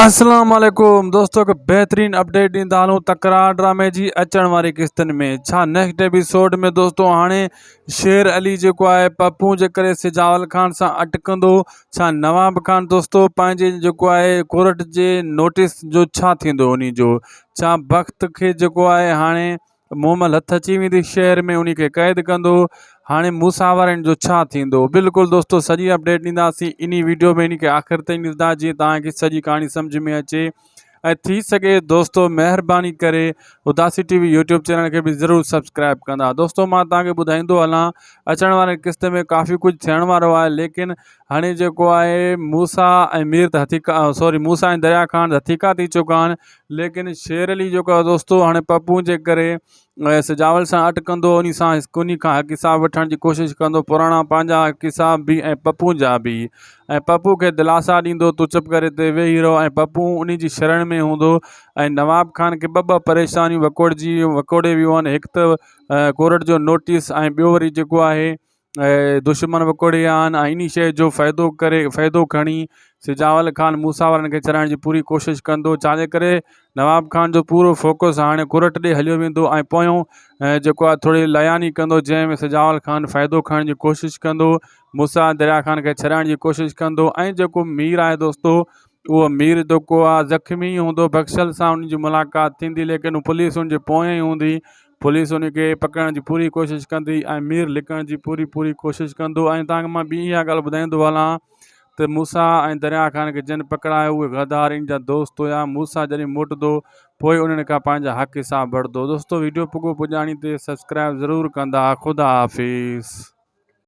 اسلام عليڪم دوستو هڪ بهترين اپڊيٽ ڏيندا هلون تڪرار ڊرامي جي اچڻ واري قسطن ۾ ڇا نيڪسٽ ايپيسوڊ ۾ دوستو هاڻي شير علي جيڪو آهي پپون جي ڪري سجاول خان سان اٽڪندو ڇا نواب خان دوستو پنهنجي جيڪو آهي ڪورٽ جي نوٽيس جو ڇا ٿيندو انهي جو ڇا بخت کي جيڪو آهي هاڻي مومل هٿ اچي ويندي شهر ۾ انهي کي قيد ڪندو هاڻي موسيٰ وارن جو ڇا ٿيندو بلڪل دوستو سڄي اپڊيٽ ڏينداسين انهي ويڊيو ۾ انهي کي آخر تائين ڏسندا جيئن توهان کي سڄي ڪهاڻي سمجھ ۾ اچي ۽ ٿي سگهي دوستو مهرباني ڪري Udasi T V YouTube channel کي به ضرور سبسڪرائب ڪندا دوستو مان توهان کي ٻڌائيندو هلان اچڻ واري قسط ۾ ڪافي ڪجهه ٿيڻ وارو آهي ليڪن هاڻي جيڪو آهي موسيٰ ۽ مير ته هٿيڪا سوري موسيٰ ۽ دريا خان هٿيڪا ٿي چڪا آهن ليڪن شير علي جيڪو آهي دوستو هاڻي پپون جي ڪري سجاول سان اٽڪندو انهي سان انهي کان حق حساب وٺڻ جي ڪوشش ڪندو پراڻا پنهنجا حق حساب به ۽ پپون جا به ۽ پپو کي دلاسا ڏيندو تون چپ ڪري هتي ويهي رهو ۽ پپو انهي جي شرڻ ۾ هوندو ۽ نواب خان کي ٻه ٻه پريشانيون وڪوڙجي وڪوڙي ويون آهن هڪ ته ڪورٽ جو نوٽيس ۽ ٻيو وري جيڪو آهي دشمن وڪوڙي ويا آهن ۽ انهي شيء جو فائدو ڪري فائدو کڻي سجاول خان موسيٰ وارن کي ڇڏائڻ جي پوري ڪوشش ڪندو ڇا جي ڪري نواب خان جو پورو فوڪس هاڻي ڪرٽ ڏي هليو ويندو ۽ پويون جيڪو آهي ٿوري لياني ڪندو جنهن ۾ سجاول خان فائدو کڻڻ جي ڪوشش ڪندو موسيٰ دريا خان کي ڇڏائڻ جي ڪوشش ڪندو ۽ جيڪو مير آهي دوستو اهو مير جيڪو آهي زخمي هوندو بخشل سان ان جي ملاقات ٿيندي ليڪن پوليس ان جي پويان ئي هوندي پوليس ان کي پڪڙڻ جي پوري ڪوشش ڪندي ۽ مير لڪڻ جي پوري پوري ڪوشش ڪندو ۽ توهان کي مان ٻي اها ڳالهه ٻڌائيندو هلان ته موسيٰ ۽ دريا خان کي جن پڪڙايو اهي غدار ان جا دوست هيا موسيٰ جڏهن موٽندو پوء انهن کان پنهنجا حق حساب وٺندو دوستو ويڊيو پڳو پڄاڻي تي سبسڪرائب ضرور ڪندا خدا حافظ.